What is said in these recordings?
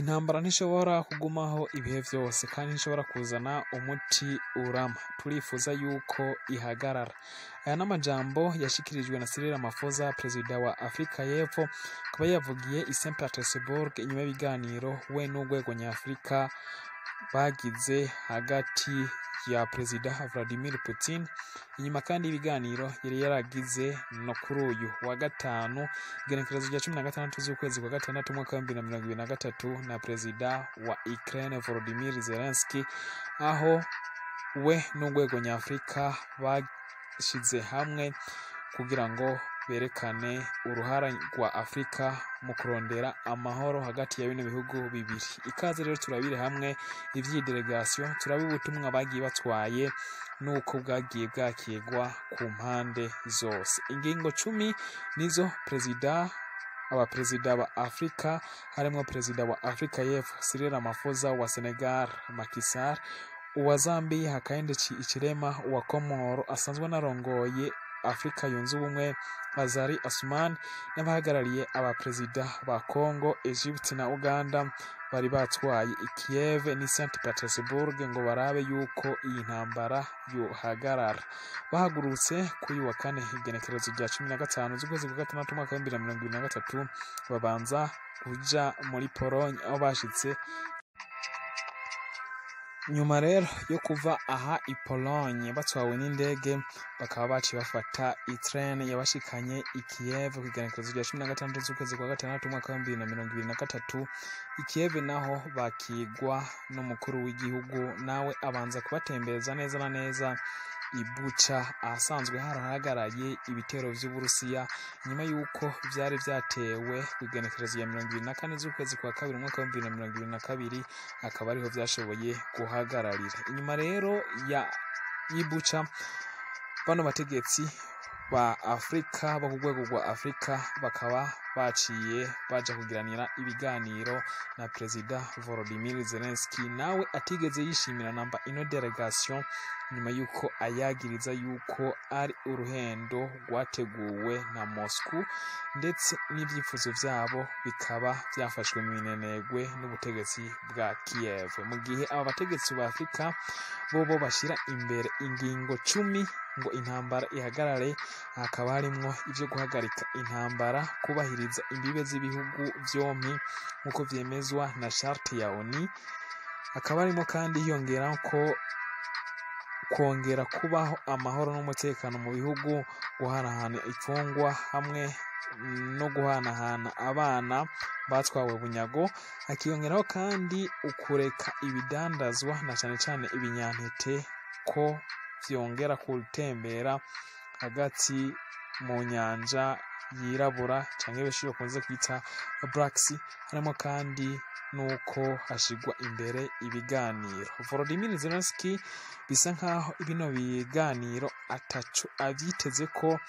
Intambara ntishobora kugumaho ibihe vyose kandi ntishobora kuzana umuti urama. Turifuza yuko ihagarara. Aya n'amajambo yashikirijwe na Cyril Ramaphosa, perezida wa Afrika y'Epfo, akaba yavugiye i St Petersburg inyuma y'ibiganiro we n'urwego nyafurika bagize hagati ya perezida Vladimir Putin. Inyuma kandi y'ibiganiro yari yaragize no kuri uyu wa gatanu, igenekerezo rya 16 z'ukwezi kwa gatandatu umwaka wa 2023 na perezida wa Ukraine Volodymyr Zelensky, aho we n'urwego nyafurika bashize hamwe kugira ngo berekane uruhara rwa Afrika mu kurondera amahoro hagati ya bino bihugu bibiri. Ikaze rero turabire hamwe ivy'iyi delegation, turabe ubutumwa bagiye batwaye nuko bwagiye bwakirwa ku mpande zose. Ingingo 10 nizo abaperezida ba Afrika, harimwo perezida wa Afrika y'Epfo Cyril Ramaphosa, wa Senegal Macky Sall, uwa Zambia Hakainde Hichilema, uwa Komoro asanzwe anarongoye Afrika yunze ubumwe Azali Assoumani, n'abahagarariye abaperezida ba Congo, Egypt na Uganda bari batwaye i Kiev ni St Petersburg ngo barabe yuko iyi ntambara yohagarara. Bahagurutse kuri wa kane igenekerezo rya 15 z'ukwezi kwa gatandatu umwaka wa 2023, babanza kuja muri Pologne aho bashitse. Nyuma rero yo kuva aha i Pologne batwawe n'indege, bakaba baciye bafata itrain yabashikanye i Kiev ku igenekerezo rya 16 z'ukwezi kwa gatandatu umwaka wa 2023. I Kiev naho bakigwa n'umukuru w'igihugu, nawe abanza kubatembereza neza na neza i Bucha ahasanzwe harahagaraye ibitero vy'Uburusiya nyuma yuko vyari vyatewe ku igenekerezo rya 24 z'ukwezi kwa kabiri umwaka wa 2022, akaba ariho vyashoboye guhagararira. Inyuma rero ya Bucha, bano bategetsi ba Afrika bo ku rwego rwa Afrika bakaba baciye baja kugiranira ibiganiro na perezida Volodymyr Zelensky, nawe atigeze yishimira namba ino delegation nyuma yuko ayagiriza yuko ari uruhendo rwateguwe na Moscow, ndetse n'ivyifuzo vyabo bikaba vyafashwe mu minenegwe n'ubutegetsi bwa Kiev. Mu gihe aba bategetsi ba Afrika bobo bashira imbere ingingo 10 ngo intambara ihagarare, hakaba harimwo ivyo guhagarika intambara, kubahiriza imbibe z'ibihugu vyompi nk'uko vyemezwa na charte ya ONU, hakaba harimo kandi hiyongera ko kongera kubaho amahoro n'umutekano mu bihugu, guhanahana imfungwa hamwe no guhanahana abana batwawe bunyago, hakiyongeraho kandi ukureka ibidandazwa na cane cane ibinyantete ko vyongera gutembera hagati mu nyanja yirabura canke benshi bakunze kwita Black Sea, harimo kandi nuko hashigwa imbere ibiganiro. Volodymyr Zelensky bisa nkaho bino biganiro ataco avyiteze ko,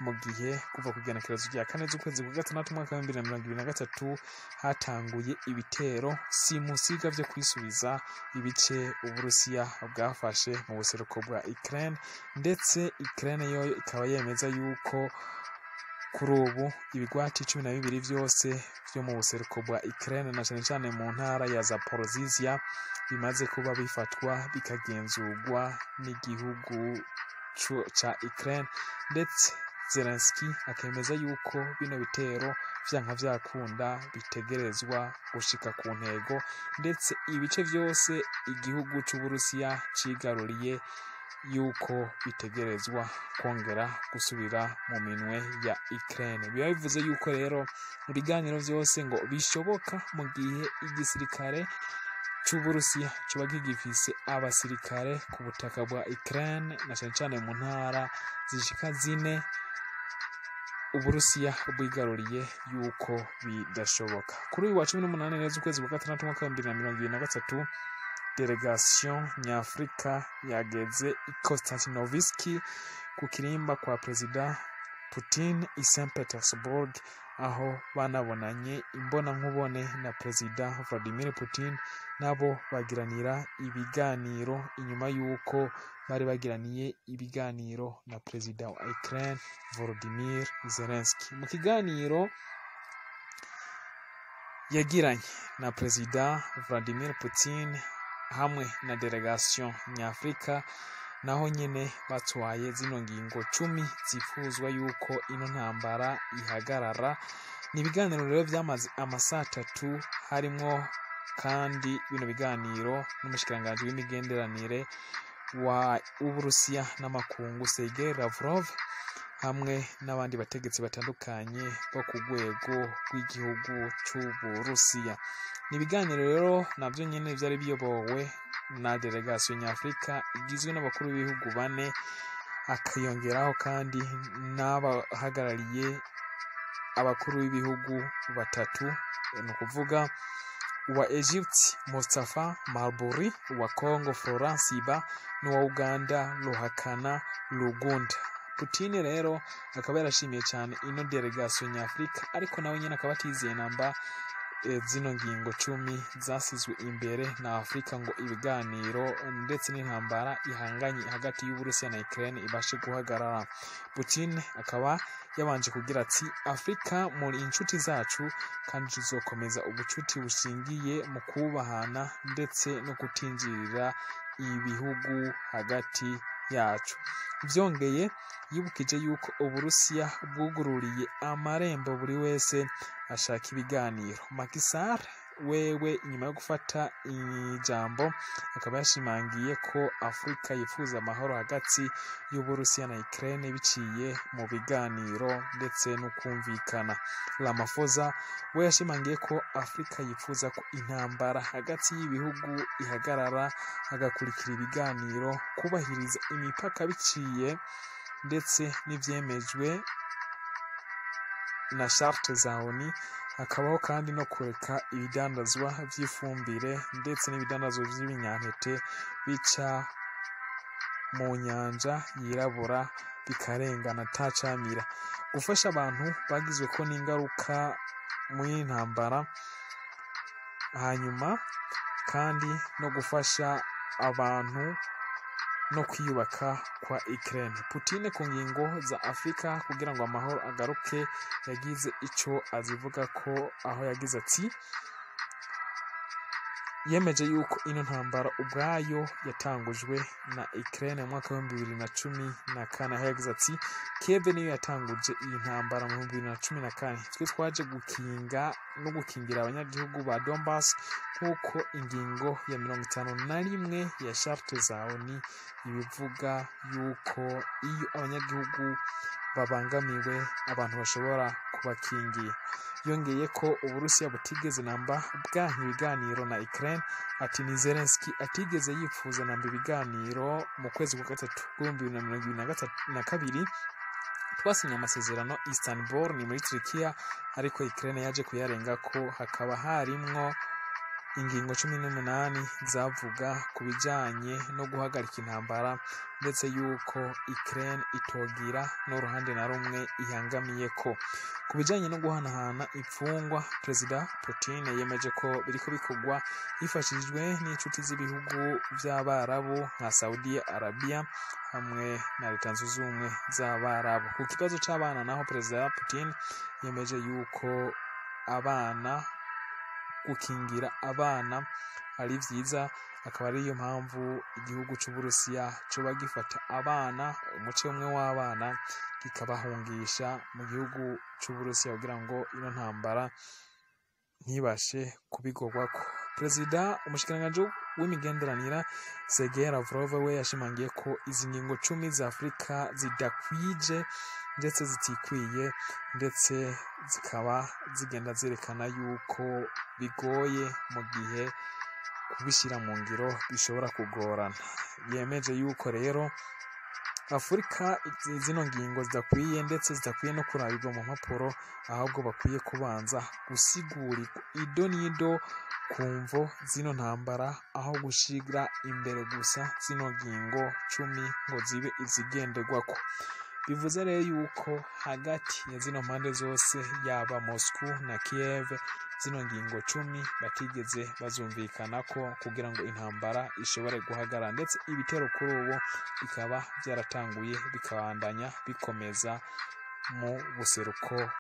mu gihe kuva ku igenekerezo rya 4 z'ukwezi kwa gatandatu umwaka wa 2023 hatanguye ibitero simusiga vyo kwisubiza ibice Uburusiya bwafashe mu buseruko bwa Ukraine, ndetse Ukraine yoyo ikaba yemeza yuko kuri ubu ibigwati 12 vyose vyo mu buseruko bwa Ukraine na cane cane mu ntara ya Zaporozhia bimaze kuba bifatwa bikagenzurwa n'igihugu ca Ukraine, ndetse Zelensky akemeza yuko bino bitero vyanka vyakunda bitegerezwa gushika ku ntego, ndetse ibice vyose igihugu c'Uburusiya cigaruriye yuko bitegerezwa kongera gusubira mu minwe ya Ukraine. Biba bivuze yuko rero ibiganiro vyose ngo bishoboka mu gihe igisirikare c'Uburusiya coba kigifise abasirikare ku butaka bwa Ukraine na cane cane mu ntara zishika 4 Uburusiya bwigaruriye yuko bidashoboka. Kuri uyu wa 18 z'ukwezi kwa gatandatu umwaka wa 2023, delegation nyafurika yageze i Konstantinovski ku kirimba kwa perezida Putin i St Petersburg, aho banabonanye imbonankubone na Perezida Vladimir Putin, nabo bagiranira ibiganiro inyuma y'uko bari bagiraniye ibiganiro na Perezida wa Ukraine Volodymyr Zelensky. Mu kiganiro yagiranye na Perezida Vladimir Putin hamwe na delegation nyafurika, naho nyene batwaye zino ngingo 10 zifuzwa yuko ino ntambara ihagarara. Ni ibiganiro rero vyamaze amasaha 3, harimwo kandi bino biganiro n'umushikiranganji w'imigenderanire wa Uburusiya n'amakungu Sergei Lavrov, hamwe n'abandi bategetsi batandukanye bo ku rwego rw'igihugu c'Uburusiya. Ni ibiganiro rero navyo nyene vyari biyobowe na delegation nyafurika igizwe n'abakuru b'ibihugu 4, akiyongeraho kandi n'abahagarariye abakuru b'ibihugu 3, ni ukuvuga uwa Egypt Mustafa Marbouri, uwa Congo Florence Iba n'uwa Uganda Ruhakana Rugunda. Putin rero akaba yarashimiye cyane ino delegation nyafurika, ariko nawe nyene akaba atizeye namba zino ngingo 10 zasizwe imbere na Afrika ngo ibiganiro ndetse n'intambara ihanganye hagati y'Uburusiya na Ukraine ibashe guhagarara. Putin akaba yabanje kugira ati: Afrika muri inshuti zacu kandi tuzokomeza ubucuti bushingiye mu kubahana ndetse no kutinjirira ibihugu hagati yacu. Vyongeye yibukije yuko Uburusiya bwugururiye amarembo buri wese ashaka ibiganiro. Macky Sall wewe inyuma yo gufata ijambo akaba yashimangiye ko Afrika yifuza amahoro hagati y'Uburusiya na Ukraine biciye mu biganiro ndetse no kumvikana. Ramaphosa we yashimangiye ko Afrika yifuza ko intambara hagati y'ibihugu ihagarara, hagakurikira ibiganiro, kubahiriza imipaka biciye ndetse n'ivyemejwe na charte za ONU, hakabaho kandi no kureka ibidandazwa vy'ifumbire ndetse n'ibidandazwa vy'ibinyantete bica mu nyanja yirabura bikarengana atacamira. Gufasha abantu bagizwe ko n'ingaruka muri ntambara, hanyuma kandi no gufasha abantu no kwiyubaka kwa Ukraine. Putin ku ngingo za Afrika kugira ngo amahoro agaruke yagize ico azivuga ko, aho yagize ati: yemeje yuko ino ntambara ubwayo yatangujwe na Ukraine mu mwaka w'ibihumbi bibiri na cumi na kane, aho yagize ati: Kiev niyo yatanguje iyi ntambara mu 2014, twe twaje gukinga no gukingira abanyagihugu ba Donbass nk'uko ingingo ya 51 ya charte za ONU ibivuga yuko iyo abanyagihugu babangamiwe abantu bashobora kubakingira. Yongeye ko Uburusiya butigeze namba bwanka ibiganiro na Ukraine, ati ni Zelensky atigeze yifuza namba ibiganiro. Mu kwezi kwa gatatu 2022 twasinye amasezerano Istanbul ni muri Turkiya, ariko Ukraine yaje kuyarenga ko hakaba harimwo ingingo 18 zavuga ku bijanye no guhagarika intambara, ndetse yuko Ukraine itogira n'uruhande na rumwe ihangamiye ko. Ku bijanye no guhanahana imfungwa, Perezida Putin yemeje ko biriko bikorwa hifashishijwe n'inshuti z'ibihugu vy'Abarabu nka Saudi Arabia hamwe na Leta Zunze Ubumwe z'Abarabu. Ku kibazo c'abana naho, Perezida Putin yemeje yuko abana gukingira abana ari vyiza, akaba ariyo mpamvu igihugu c'Uburusiya coba gifata abana, umuce umwe w'abana, kikabahungisha mu gihugu c'Uburusiya kugira ngo ino ntambara ntibashe kubigorwako. Perezida umushikiranganji w'imigenderanire Sergei Lavrov we yashimangiye ko izi ngingo 10 za Afrika zidakwije ndetse zitikwiye, ndetse zikaba zigenda zerekana yuko bigoye mu gihe kubishyira mu ngiro bishobora kugorana. Yemeje yuko rero Afrika zino ngingo zidakwiye ndetse zidakwiye no kurabirwa mu mpapuro, ahubwo bakwiye kubanza gusigurwa ido n'ido ku mvo zino ntambara, aho gushira imbere gusa zino ngingo 10 ngo zibe izigenderwako. Bivuze rero yuko hagati ya zino mpande zose, yaba Moscow na Kiev, zino ngingo 10 batigeze bazumvikanako kugira ngo intambara ishobore guhagarara, ndetse ibitero kuri ubu bikaba byaratanguye bikabandanya bikomeza mu buseruko.